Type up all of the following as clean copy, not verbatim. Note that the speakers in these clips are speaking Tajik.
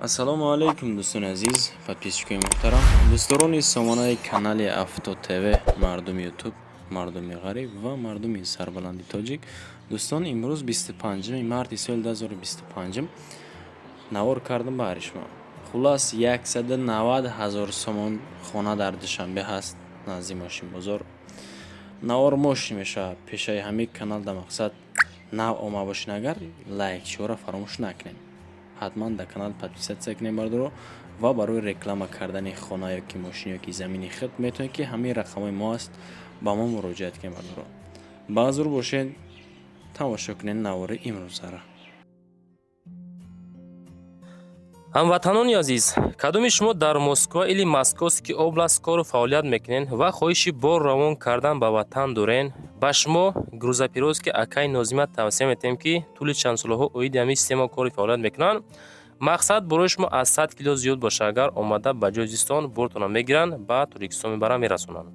Ассалому алайкум, дӯстони азиз, подписчикои муҳтарам, дӯстдорони сомонаи канали Авто ТВ, мардуми Ютуб, мардуми ғариб ва мардуми сарбаланди тоҷик. Дӯстон, имрӯз 25 марти соли 2025 навор кардам баҳри шумо. Хуллас, 190 ҳазор сомон хона дар Душанбе ҳаст, назди мошинбозор. Навор мошин мешавад. Пешаи ҳамин канал да мақсад нав омад бошед, агар лайкчиҳоро фаромӯш накунед, ҳатман дар канал подписаться кунед, бардоро. Ва барои реклама кардани хона ёки мошин ёки замини худ метавонед, ки ҳамин рақамҳои мо аст, ба мо муроҷиат кунед. Бардоро, баҳзур бошед, тамошо кунед навори имрӯзаро. Ҳамватанони азиз, кадоми шумо дар Москва или Московский область кору фаъолият мекунед ва хоҳиши бор равон кардан ба ватан дорен, ба шумо грузоперевозки акаи Нозима тавсия метиҳем, ки тӯли чанд солаҳо оиди ҳамин система кори фаъолият мекунанд. Мақсад, борои шумо аз 100 кило зиёд боша, агар омада ба ҷои зистон бортона мегиранд, ба Тоҷикистон мебаранд, мерасонанд.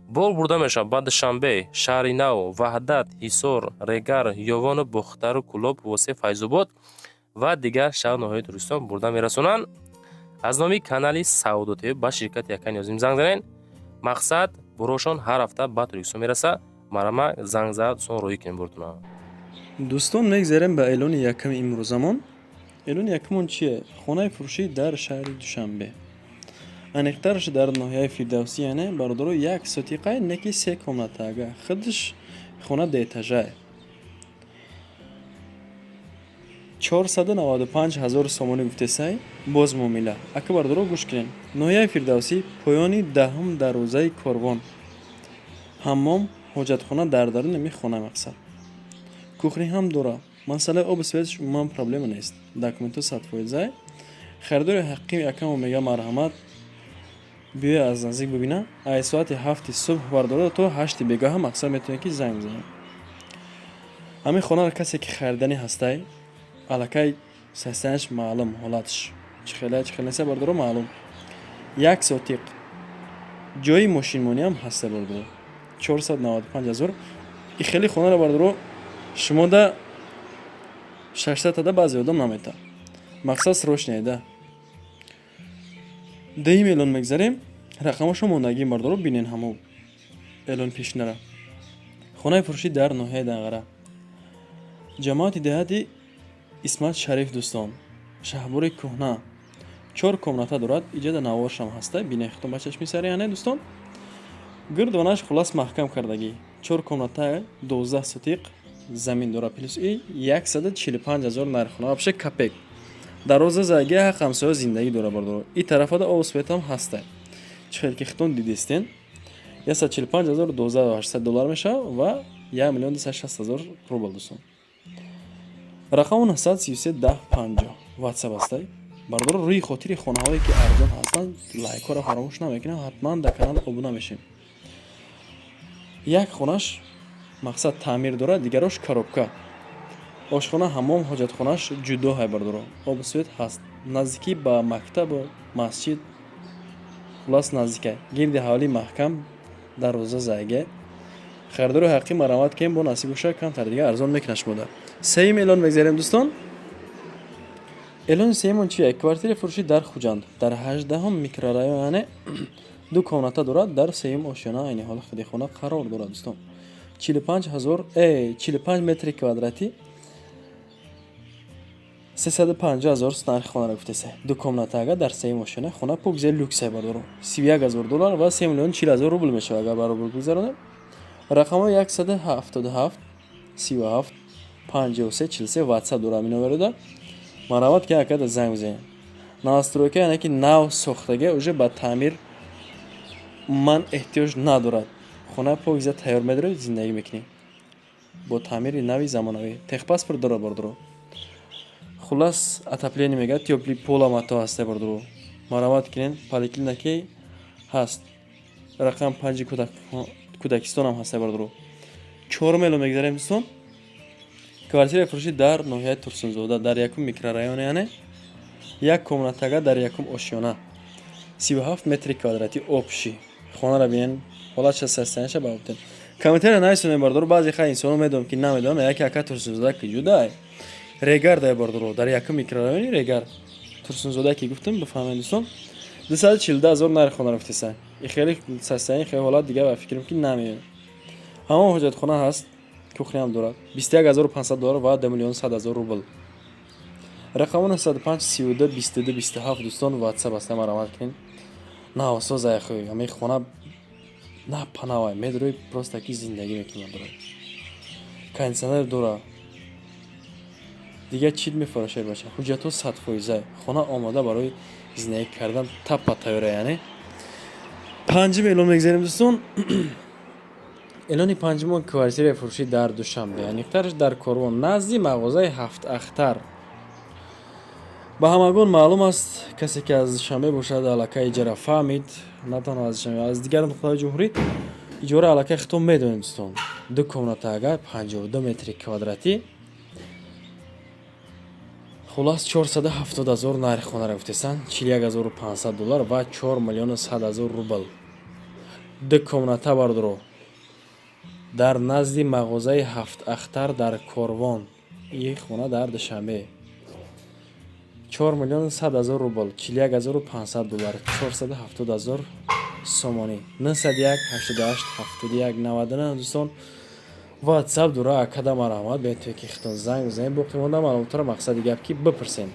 Бор бурда мешавад ба Душанбе, Шаҳри Нав, Ваҳдат, Ҳисор, Регар, Ёвону Бохтару Кӯлоб, Восе, Файзобод ва дигар шаҳру ноҳияи Тоҷикистон бурда мерасонанд. Аз номи канали Савдо ТВ ба ширкати акаи Нозим занг занед. Мақсад, борошон ҳар ҳафта ба Тоҷикистон мерасад. Марама занг зад, дӯстон, роҳӣ кунем бортона. Дӯстон, мегзарем ба эълони яками имрӯзамон. Эълони якумон чие? Хонаи фурӯшӣ дар шаҳри Душанбе, аниқтараш дар ноҳияи Фирдавсӣ. Яъне, бародаро, як сотиқай неки се комната, ага худаш хона дуэтажае. 495 ҳазор сомонӣ гуфтесай, боз муомила. Ака, бародаро, гӯш кунед. Ноҳияи Фирдавсӣ, поёни даҳум дарвозаи Корвон. Ҳаммом, ҳоҷатхона дар даруни ҳамин хона, мақсад, кухня ҳам дора. Масъалаи обу светаш умуман проблема нест. Документҳо 100%-ай. Харидори ҳақиқӣ якамо мега: марҳамат, биёй, аз наздик бибина. Ай соати 7-и субҳ, бардора, то 8-и бегаҳа, мақсад, метавонед, ки занг бизанед. Ҳамин хонаро касе ки хариданӣ ҳастай, аллакай состоянияш маълум, ҳолаташ чӣ хеле, чӣ хеле неста, бардоро, маълум. Як сотиқ ҷои мошинмониам ҳаста, бардоро. 495 ҳазор и хеле хонаро, бардоро, шумо да 600 тада баъзе одам намета. Мақсад, срочный да. Дуюм эълон мегзарем. Рақамошо мондагӣ, бардоро, бинен ҳамо эълони пешинара. Хонаи фурӯшӣ дар ноҳияи Данғара, ҷамоати деҳати Исмат Шариф, дӯстон, шаҳбори кӯҳна. Чор комната дорад. Иҷода наворшам ҳаста, бинен худтон ба чашми сари. Яъне, дӯстон, гирдонаш хуллас маҳкам кардагӣ. Чор комната, 12 сотиқ замин дорад. Плюс и 145 ҳазор нархи хона, вообще капек. Дарвоза заги, ҳақ ҳамсоя зиндагӣ дорад, бардоро. И тарафада обу светам ҳаста, чӣ хел ки худтон дидистен. 145 ҳазор, 12 800 доллар мешавад ва 1 260 000 рубл. Дӯстон, рақаму 933 10 50 ватсап ҳастай, бардоро. Рӯи хотири хонаҳое ки арзон ҳастанд, лайкҳоро фаромӯш намекунем, ҳатман дар канал обуна мешем. Як хонаш, мақсад, таъмир дорад, дигарош коробка. Ошхона, ҳаммом, ҳоҷатхонааш ҷудо ҳай, бардоро. Обу свет ҳаст, наздикӣ ба мактабу масҷид, хуллас, наздика. Гирди ҳавлӣ маҳкам, дарвоза зайге. Харидори ҳақиқӣ, марамат кем, бо насиб боша, камтар дига арзон мекунад шумода. Сеюм эълон мегзарем, дӯстон. Эълони сеюмон чие? Квартираи фурӯшӣ дар Хуҷанд, дар 18-ум микрорайон. Яъне, ду комната дорад, дар сеюм ошёна айни ҳол худи хона қарор дорад. Дӯстон, 45 ҳазор, 45 метри квадратӣ, 350 ҳазор нархи хонаро гуфтеса. Ду комната, агар дар сеюм ошёна, хона покза люкса, бардоро. 31 ҳазор доллар ва 3 040 000 рубл мешавад, агар ба рубл бигзаронем. Рақамҳои 177 37 53 43 ватсап дорам иноверода. Марамат ки акада занг бизанед. Новостройка, яъне ки нав сохтага, уже ба таъмир ман эҳтиёҷ надорад. Хона покиза тайёр медоред, зиндагӣ мекунӣ бо таъмири нави замонавӣ. Техпаспорт дорад, бардоро. Хуллас, отопление мегӯяд, тёплый пола мато ҳаста, бардоро. Марамат кунед, поликлиника ҳаст, рақам панҷи кӯдакистонам ҳаста, бардоро. Чорум эълон мегзарем, дӯстон. Квартираи фурӯшӣ дар ноҳияи Турсунзода, дар якум микрорайон. Яъне, як комнатага дар якум ошёна, 37 метри квадратӣ общий. Хонаро бинен, ҳолатша, состоянияша ба бутен. Комментария нависонем, бардоро. Баъзе хай инсоно медонам, ки намедонам, яке: ака, Турсунзода ки ҷудай? Регар дай, бардоро, дар якум микрорайони Регар. Турсунзода ки гуфтам, бифаҳмед, дӯстон, 242 000 нархи хона рафтеса. И хеле состояние, хеле ҳолат дига ба фикрам, ки намеояд. Ҳамон ҳоҷатхона ҳаст, кухня ам дорад. 21 500 доллар ва 2 100 000 рубл. Рақамо 905 32 22 27, дӯстон, ватсап аст, марҳамат кунед. Навсоз айхӯй, ҳамаи хона на панавай медрои, просто ки зиндагӣ мекунад, дорад, кондиционер дора. Дигар чӣ мефурӯшад, бача? Ҳуҷҷатҳо 100%, хона омода барои зиндагӣ кардан, таппа тайёра. Яъне панҷум эълон мегзарем, дӯстон. Эълони панҷумон: квартираи фурӯшӣ дар Душанбе, аниқтараш дар Корвон, назди мағозаи Ҳафт Ахтар. Ба ҳамагон маълум аст, касе ки аз Душанбе бошад, аллакай иҷара фаҳмид. На танҳо аз Душанбе, аз дигар нуқтаҳои ҷумҳурӣ иҷора аллакай хитоб медонед, дӯстон. Ду комната агар, 52 метри квадратӣ, хулас, 470 000 нархи хонара гуфтесанд, 41 500 доллар ва 4 100 000 рубл. Ду комната, бардоро, дар назди мағозаи Ҳафт Ахтар дар Корвон. И хона дар Душанбе 4 100 000 рубл, 41 500 доллар, 470 000 сомонӣ. 901 88 71 99, дӯстон, ватсап дора. Акада марҳамат, метавонед ки хитон занг бизанед, боқӣ монда маълумотро, мақсади гап ки бипурсем.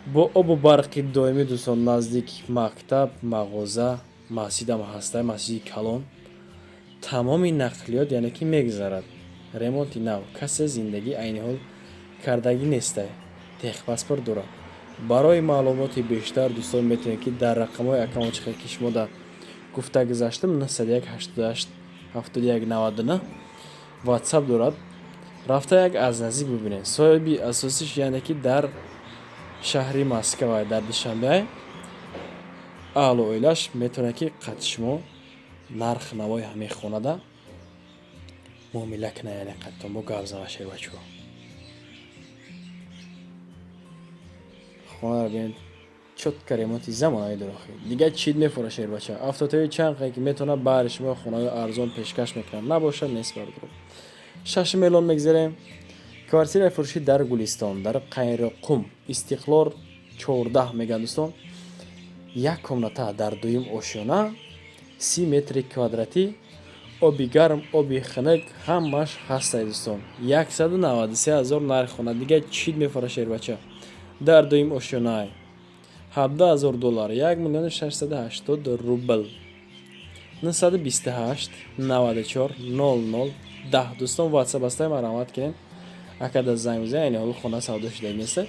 Бо обу барқи доимӣ, дӯстон, наздик мактаб, мағоза, масҷидам ҳаста, масҷиди калон. Тамоми нақлиёт яъне ки мегузарад. Ремонти нав, касе зиндагӣ айни ҳол кардагӣ нестай, техпаспорт дорад. Барои маълумоти бештар, дӯстон, метавонед ки дар рақамҳои аккаунт, ки шумо да гуфта гузаштам, 901 88 71 99 ватсап дорад, рафта як аз наздик бибинед. Соҳиби асосиш яъне ки дар шаҳри Москва, дар Душанбе. Аҳлу оилаш метавонад ки қати шумо нарх навои ҳамаи хонада муомила кунад, яъне қаттон бо гап зана. Шербачо, хонаро бинед, чётко ремонти замонавӣ дора. Дигар чӣ мефурӯшад, шербача? Автотои чанд қае ки метавонад баҳри шумо хонаҳои арзон пешкаш мекунад, набошад, нест, бардор. Шашум эълон мегзарем: квартираи фурӯшӣ дар Гулистон, дар Қайроққум, Истиқлол 14 мегӯянд, дӯстон. Як комната дар дуюм ошёна, 30 метри квадратӣ, оби гарм, оби хунук ҳамааш ҳастай, дӯстон. 193 000 нархи хона. Дигар чӣ мефурӯшад, шербача? Дар дуюм ошёнаай, 17 000 доллар, 1 680 000 рубл. 928 94 00 10, дӯстон, ватсап ҳастай, марҳамат кунед, акада занг бизанед. Айни ҳол хона савдо шуда неста.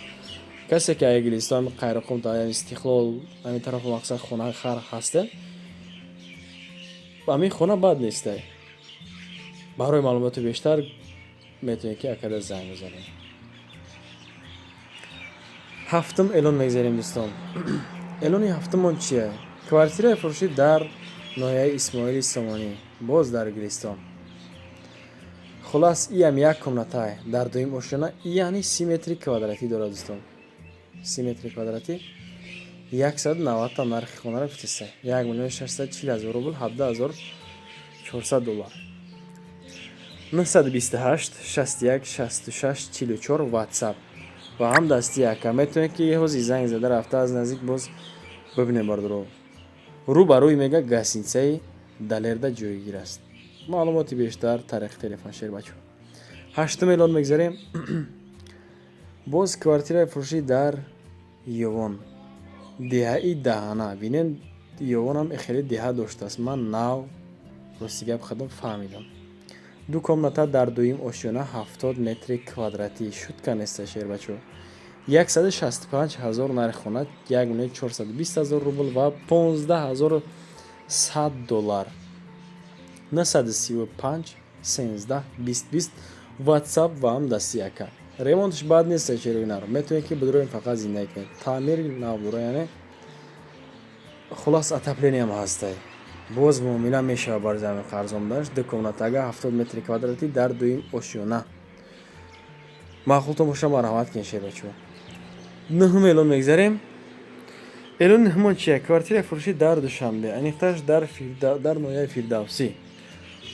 Касе ки ай Гулистон, Қайроққум, Истиқлол, ҳамин тарафу мақсад хона хар ҳаста, ҳамин хона бад нестай. Барои маълумоти бештар метавонед ки акада занг бизанед. Ҳафтум эълон мегзарем, дӯстон. Эълони ҳафтумон чия? Квартираи фурӯшӣ дар ноҳияи Исмоили Сомонӣ, боз дар Гулистон. Хулас, иам як комнатае дар дуюм ошёна, яъне 30 метри квадратӣ дорад, дӯстон. 30 метри квадратӣ, 190 та нархи хонаро гуфтеста, 1 640 000 рубл, 17 400 доллар. 928 61 66 44 ватсап ва ҳам дасти яка. Метавонед ки ҳозир занг зада, рафта аз наздик боз бибинед, бардоро. Рӯ ба рӯи мега гостиницаи Далерда ҷойгир аст. Маълумоти бештар тариқи телефон, шербачо. Ҳаштум эълон мегзарем: боз квартираи фурӯшӣ дар Ёвон, деҳаи Даҳана. Бинед, Ёвонам хеле деҳа доштааст, ман нав, рости гап, худам фаҳмидам. Ду комната дар дуюм ошёна, 70 метри квадратӣ, шутка неста, шербачо. 165 000 нархи хона, 1 420 000 рубл ва 15 100 доллар. 935 13 20 20 ватсап ва ҳам дасти яка. Ремонташ бад нест, шеруинар, метавонед ки бидроем, фақат зиндагӣ кунед. Таъмири нав дора, яъне хулас, отопление ам ҳастай. Боз муомила мешавад бар замин қарзон буданаш. Ду комнатага, 70 метри квадратӣ, дар дуюм ошёна. Маъқултон боша, марҳамат кунед, шербачо. Нуҳум эълон мегзарем. Эълони нуҳумон чия? Квартираи фурӯшӣ дар Душанбе, аниқтараш дар ноҳияи Фирдавсӣ,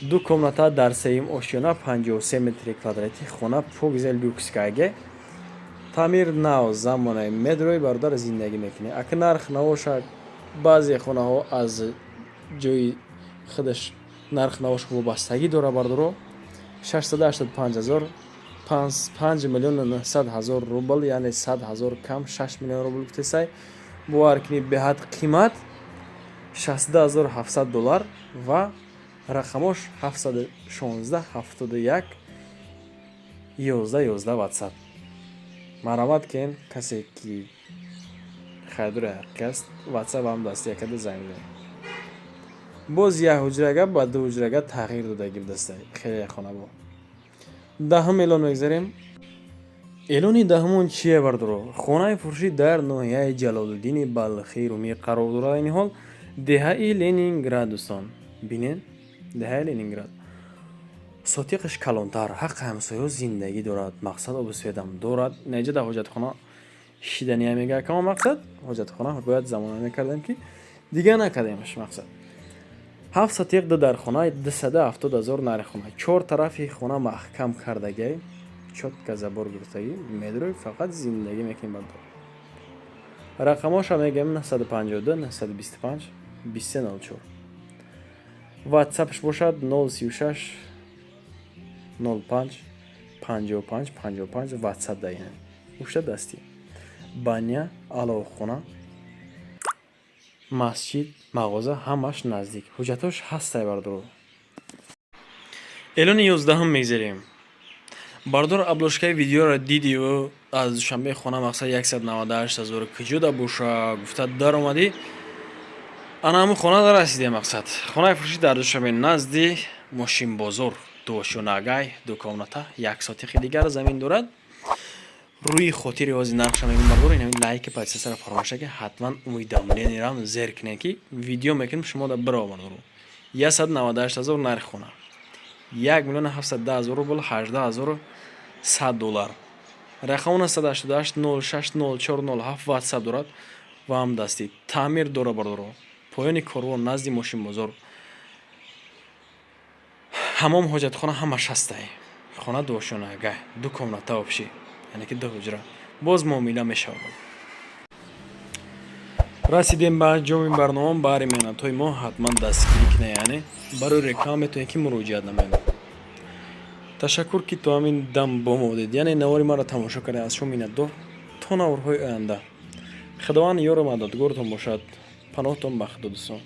ду комната дар сеюм ошёна, 53 метри квадратӣ, хона покиза, люкс каге. Таъмир нав, замонаи медрои, бародар, зиндагӣ мекунӣ. Ака, нарх навоша, баъзе хонаҳо аз ҷои худаш нарх навош вобастагӣ дора, бардоро. 685 ҳазор, 5 миллиону 900 ҳазор рубл, яъне 100 ҳазор кам, 6 миллион рубл гуфтесай. Бовар кунӣ, беҳад қимат, 62 700 доллар. Ва рақамош 716 71 11 11, Ватсап. Марҳамат кен, касе ки харидори ҳақиқӣ аст, Ватсап ҳам дасти якада занг бизанед. Боз як ҳуҷрага ба ду ҳуҷрага тағйир додагӣ будастай хеле хонабо. Даҳум эълон мегзарем. Эълони даҳумон чие, бардоро? Хонаи фурӯшӣ дар ноҳияи Ҷалолиддини Балхӣ Румӣ қарор дорад. Айни ҳол деҳаи Ленинград, дӯстон, бинед, деҳаи Ленинград. Сотиқаш калонтар, ҳаққи ҳамсояҳо зиндагӣ дорад, мақсад, обу светам дорад. Наҷа дар ҳоҷатхона шидания мега кама, мақсад, ҳоҷатхона бояд замона мекардем, ки дигар накардемаш. Мақсад, ҳафт сотиқ, ду дар хона, 270 000 нархи хона. Чор тарафи хона маҳкам кардагиай, чётко забор гирифтагӣ, медрои, фақат зиндагӣ мекунӣ, бардор. Рақамоша мегӯем: 952 925 23 04. Ватсапш бошад 036 05 55 55, Ватсап даҳем. Ушта дастӣ, баня, аловхона, масҷид, мағоза ҳамаш наздик. Ҳуҷҷатҳош ҳастай, бардоро. Эълони 11-ум мегзарем, бардор. Обложкаи видеоро дидиву аз Душанбе хона, мақсад, 198 ҳазор куҷода боша гуфта даромадӣ. Ана ҳамун хона дарасидем. Мақсад, хонаи фурӯшӣ дар Душанбе, назди мошинбозор, дуошёнагай, ду комната, як сотиқи дигар замин дорад. Рӯи хотири ҳози нархша мегӯм, бардор. Инами лайки, подписаться ро фаромӯш накунед, ҳатман уведомление рам зер кунед, ки видео мекунем, шумо да бирова. Бардору, 198 ҳазор нархи хона, 1 710 000 рубл, 18 100 доллар. Рақам 988 06 04 07, Ватсап дорад ва ҳам дастӣ. Таъмир дора, бардоро. Поёни корвон, назди мошинбозор. Ҳамом, ҳоҷатхона ҳамаш ҳастай. Хона дуошёнага, ду комната общий, яъне ки ду ҳуҷра. Боз муомила мешавад. Расидем ба анҷоми барнома. Баҳри меҳнатҳои мо ҳатман дастгирӣ кунед, яъне барои реклама метавонед, ки муроҷиат намоед. Ташаккур, ки то ҳамин дам бо мо будед, яъне навори маро тамошо кардед. Аз шумо миннатдор. То наворҳои оянда Худованд ёру мададгорутон бошад. Паноҳтон ба Худо, дӯстон.